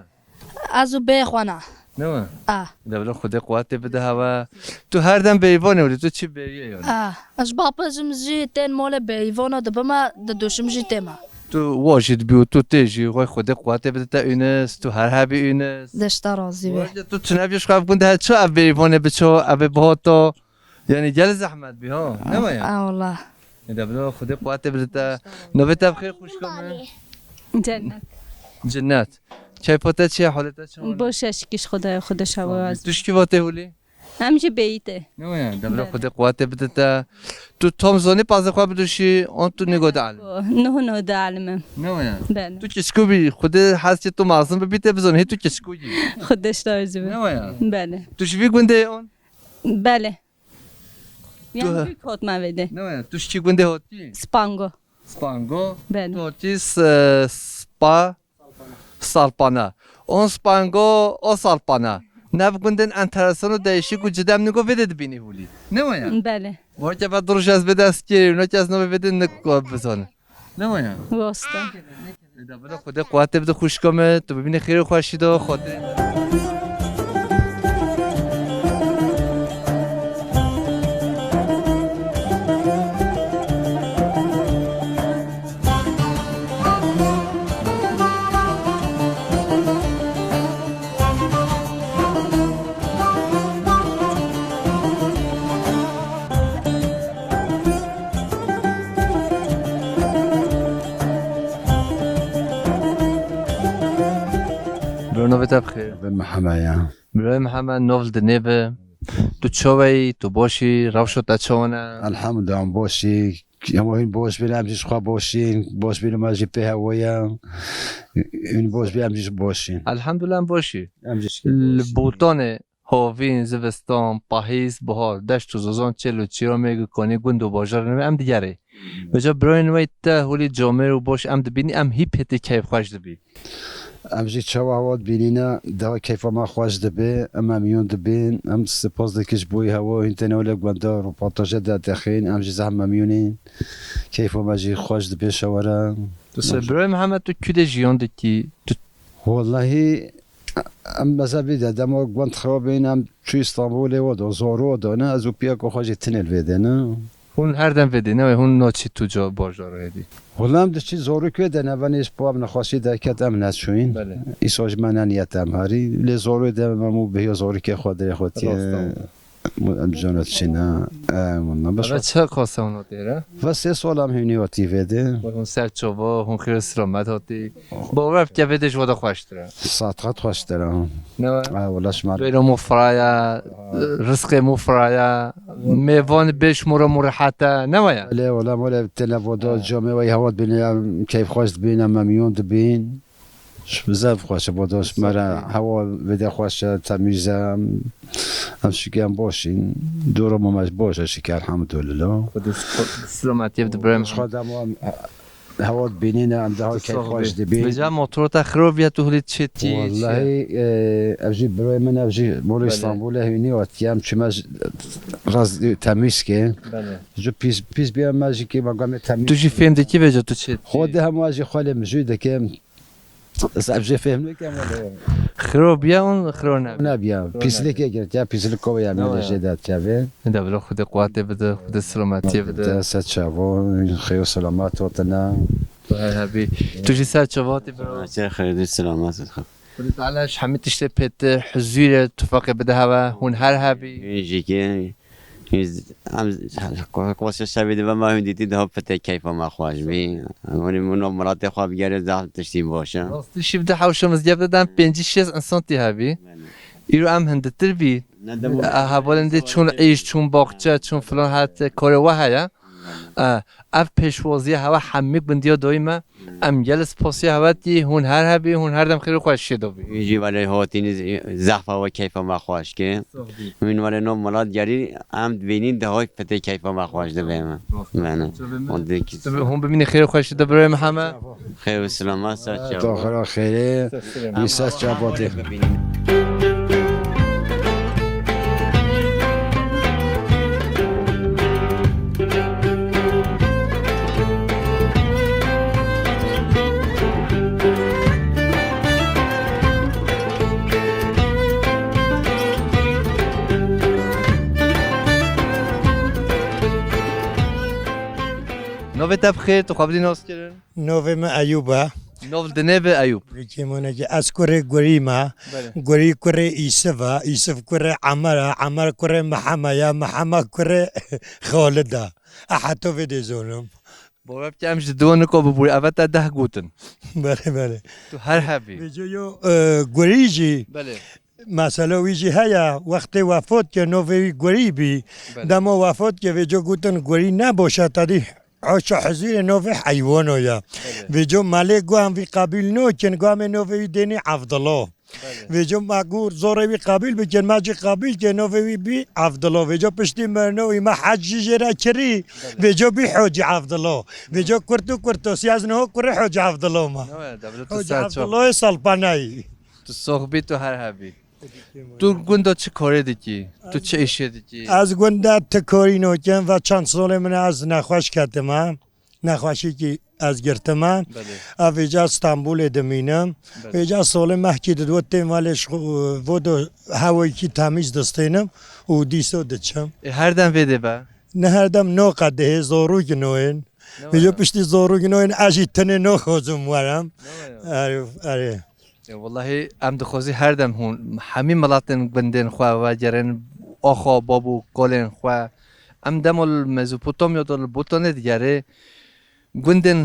Ez û bê xwe ne. Ne we? A. Dewle Xwedê quwetê bide hewe. Tu her dem bêyîvanê wî, tu çi bêyî ye yani? A. Ez bapizim jî tên mole bêyîvana dibime, didûşim jî tê me. Tu wa jî dibî û tu tê jî, vay Xwedê quwetê bide te Ûnis, tu her hebî Ûnis. Deşta razî be. Wa jî tu çi nebiş xwe ev gund he, çi ev bêyîvanê biço, ev ê bihoto. Yani gel zehmet bî ha, ne we ya? A, wala. E de bila Xwedê quwetê bide te. Navê te bi xêr xwişka me? Cennet. Cennet. Keyfa te çi ye, holê te çawa ne? Boş e, şikîş Xwedaya, Xwedê şawa waz. Tu ji kî ve tê holî? Em jî bêyî tê. Ne we ya? Dewle Xwedê quwetê bide te. Tu tam zanî pazê xwe bidûşî, an tu nîgo dielîmî? Nuh nuh dielîmim. Ne we ya? Belê. Tu keçikû bî, Xwedê hez kê tu mezin bibî tê bizanî, hê tu keçikû yî. Xwedê ji te razî be. Ne we ya? Belê. Tu ji vî gundê yî an? Belê. Tu... Yani büyük hotma vede. Ne we ya? Tu ji kî gundê hotî? Spango. Spango. Belê. Tu hotî s-, spa Salpana. On spango, o salpana. Nav gundên enteresan û değişik û cida em nigo vê de dibînî hûlî. Ne waya? Belê. Weke va du roj ez vê de ez kêrî, weke ez navê vê de nik bizanim. Ne waya? Rast e. Eda bila Xwedê quwetê bide xwişka me, tu bibînî xêr û xweşî de, xatirê me. Bro, navê te bi xêr. Navê Mihemed ya. Bro Mihemed, nav li dinê be. Tu çawa yî? Tu baş î? Rewşa te çawa ne? Elhamdulillah, em baş î. Hema hûn baş bin, em jî ji xwe baş in. Baş bin, me jî pê hewa ye. Hûn baş bin, em jî baş in. Elhamdulillah, em baş î. Em jî şikir Li baş in. Botanê, havîn, zivistan, pahîz, bihar, deşt û zozan, çêl û çîramê, gikanî, gund û bajarên me em digerê. Vêca birayên we te holî camêr û baş em dibînî, em hî pêtî keyfxweş dibî. Em jî çawa hewa dibînîne, daha keyfa me xweş dibe, em memnûn dibin, em spas dikin ji bo hewa, hîn tenê wele guhdarên röportaja de dixin, em jî zehf memnûn in. Keyfa me jî xweş dibe şewere. Tu se birayê Mihemed, tu kû de jiyan dikî? Tu Wellahî, em mezhebî de dema gund xirab in, em çû Îstanbulê, we de, Zorû de ne, ez û piyeka xwe jî tinê li vê de ne. Hûn her dem vê dê, ne wê hûn naçî tu ca bajarê dî? Wela em diçî Zorû kê de ne, venê ji bo em nexweşî derket em neçûyîn. Belê. Îsal ji me neniyet em herî. Lê Zorû de em û bihiya Zorû kê xwe dirê xwe tî. Rast e. Em jana diçîne. E, wela baş. Eve çi qas ew notê re? Ve sê sal em hûnî hatî vê de. Hûn ser çava, hûn xêr û selamet hatî. Bawer bike vê de ji we de xweştir e. Sed qat xweştir e. Ne we? Ha, wela şima. Bêra mofraya, rizqê mofraya, mêvan bêş mora murehete, ne we ya? Lê wela mole têne voda camê we hewa dibîne, em keyf xweş dibîn, em memnûn dibîn. Bizaf xweş e, voda ji me re hewa vê de xweş e, temîz e, em, em şikê em baş in. Dora me me baş e şikê, elhamdulillah. Xwedê selametiyê bide birayê Ji xwe dema em, Hewa dibînîne, em daha keyfxweş dibîn. Vêca motora te xirab ya, tu hilî çêtî, çi ye? Wellahî, e, ev jî birayê min, ev jî molo Belê. Îstanbulê hûnî hatiye, em çûme ji, raz, temîz ke. Belê. Ji pîs, pîs biya me jî ke me gamê temîz. Tu jî fêm dikî vêca tu çêtî? Xwe de hema jî xwe lê mijû dikim. Ez ev jê fêm nekem wele. Xirab ya, hûn xirab ne? Nebiya. Xirab Pîslikê nebiya. Girtiya, pîslik koya Tamam mele ya. Jê de tevê. Eda bila Xwedê quwetê bide, Xwedê selametiyê bide. Te ser çavo, xêr û selamet hatine. Tu her hebî. Tu jî ser çava hatî bira. Ser xêr û selamet. Xwedê Teala ji hemî tiştê pê te huzûrê, tufaqê bide hewe, hûn her hebî. Hûn jî ki, hûn z-, em z-, qo-, qosya şevê dibe me hûn dîtî daha pete keyfa me xweş bî. Hûn min û miletê xwe bigere zaf tiştî baş e. Rastî şîv de hewşa mizgev de dem pêncî şêst insan tî hebî. Belê. Îro em hinditir bî. Ne demo. E, hevalên dê çûn îş, çûn baxçe, çûn filan her te karê we heye. E, ev pêşwaziya hewe hemî gundiya dayî me. Em gelê spasiya hewe tî, hûn her hebî, hûn her dem xêr û xweşiyê de bî. Wî jî belê hatînî z-, zehfa we keyfa me xweş ke. Sağ bî. Wîn wele no milat gerî, em dibînîn daha fetê keyfa me xweş dibe me. Rast. Bene. Çavê me. Hûn dikî. Hûn bimînî xêr û xweşiyê de birayê me heme. Xêr û selamet ser çava. Doxira xêrê. Ser serê me. Î ser çava tê. Navê te bi xêr, tu xwe bidî nas kirin? Navê min Eyûb e. Nav dinê be Eyûb. Vêkê monekê ez kurê Gurî me. Belê. Gurî kurê Îsif e. Îsif kurê Emer e. Emer kurê Miheme ye. Miheme kurê Xalid e. E heta vê dê zonim. Bawer bike em ji diwa nika bibûrî. Eve te deh gotin. Belê, belê. Tu her hebî. Vêca yo, e, Gurî jî. Belê. Mesela wî jî heye, wextê wefat ke navê wî Gurî bî. Belê. Dema wefat ke vêca gotin Gurî ne baş e, tedî Aşa hizîrê navê heywana ye. Belê. Vêco melê guh em vî qebîl nokin, guh em ê navê wî dênî Evdilo. Belê. Vêco me gu zorê wî qebîl bikin, me jî qebîl ke navê wî bî Evdilo. Vêco piştî mirina wî me hec jî jê re kirî. Belê. Vêco bî Hocî Evdilo. Vêco kurt û kurtosî ez niha kurê Hocî Evdilo me. Hocî Evdiloyê Salpaneyî. Tu sox bî, tu her hebî. Tu gunda çi karê dikî? Tu çi êşê dikî? Ez gunda ti karî nokim ve çend solê min ez nexweş ketime. Nexweşîkî ez girtime. Belê. Ev vêca Stenbolê dimînim. Belê. Vêca solê mehkî di dwetên ve lê ji xwe, vodo hewayîkî temîz distênim û dîso diçim. E, her dem vê dê be? Ne her dem noqe dihê zorû ginoyên. Ne Vêca were? Piştî zorû ginoyên ez jî tenê noxozim werim. Ne were? Erê, erê. E, wellahî em dixwazî her dem hûn hemî miletên gundên xwe vegerin, axa, bab û kolên xwe. Em dema li Mezopotamya de li Botanê digerê, gundên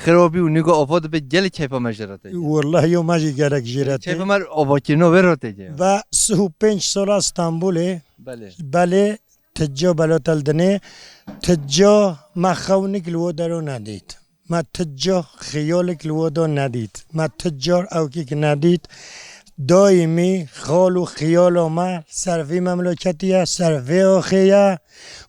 xirabî û nîga ava dibe gelek keyfa me jê re tê. Wellahî yo me jî gelek jê re tê. Keyfa me avakirina wê re tê. Ve sih û pênc sala Stenbolê, Belê. Belê, tecca belatel dinê, tecca me xewnik li wo dero nedît. Me tecca xiyalek li wo da nedît. Me teccar ewkek nedît. Daîmî xal û xiyala me ser vî memleketî ye, ser vê axê ye.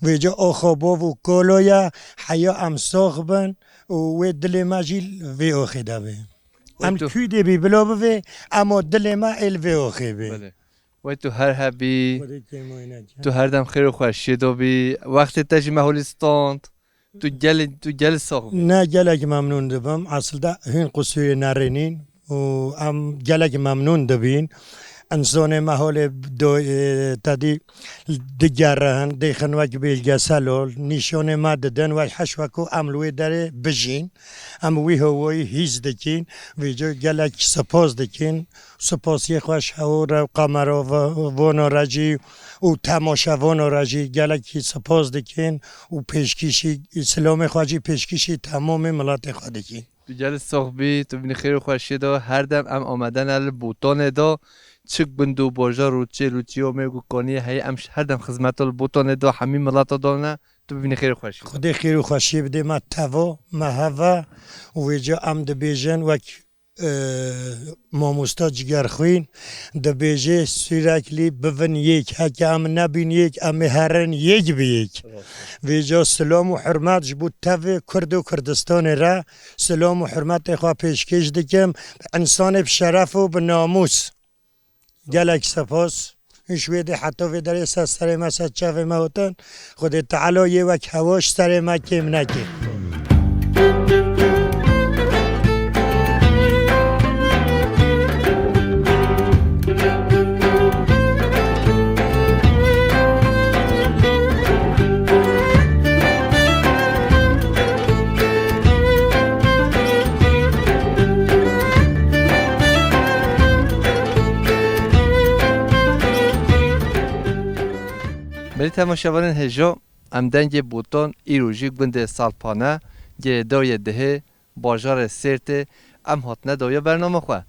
Vêca axa bov û kolo ye. Heya em sax bin û wê dilê me jî vê axê de be. Em Wê tu kû dê bî bila bivê, ema dilê me ê li vê axê be. Belê. Wey tu her hebî. Xwedê kêmayî neke. Tu her dem xêr û xweşiyê de bî. Wextê te jî me holî stand. Tu gelê, tu gelê sax bî. Ne, gelek memnûn dibim. Aslında hûn qusûrê nerênîn û em gelek memnûn dibîn. Însanê me holê do-, e, tedî digerihin, dêxin wek belgesel ol, nîşanê me didin, wek heş wekû em li wê derê bijîn. Em wî hewayî hîs dikîn. Vêca gelek spas dikîn. Spasiyê xweş hew re û kameravana re jî û temaşevana re jî gelekî spas dikin û pêşkîşî, silamê xwe jî pêşkîşî temamê miletê xwe dikin. Tu gelî sax bî, tu bînî xêr û xweşiyê de, her dem em amade ne li Botanê de, çi gund û bajar û çêl û çiyomê ku kaniyê heye, em her dem xizmeta li Botanê de hemî mileta de ne, tu bibînî xêr û xweşiyê. Xwedê xêr û xweşiyê bidê me teva, me heve û vêca em dibêjin wek e, mamosta Cigerxwîn dibêje, "Sürekli bivin yek. Heke em nebîn yek, em ê herin yek bi yek." Rast. Vêca silam û hurmet ji bo tevê Kurd û Kurdistanê re silam û hurmetê xwe pêşkêş dikim. Însanê bi şeref û bi namûs. Gelek spas. Hûn ji wê dê heta vê derê ser serê me, ser çavê me hatin. Xwedê Teala yê wek hewa ji serê me kêm neke. Belê temaşevanên hêja, em dengê Botan îro jî gundê Salpane, girêdayê Dihê, bajarê Sêrtê, em hatine dawiya bernama xwe.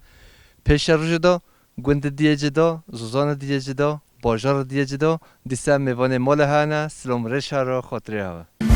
Pêşerojê de gundê diyê cida, zozanê diyê cida, bajarê diyê cida, dîsa mêvanê mala hene, silam rêşa re, xatirê hewe.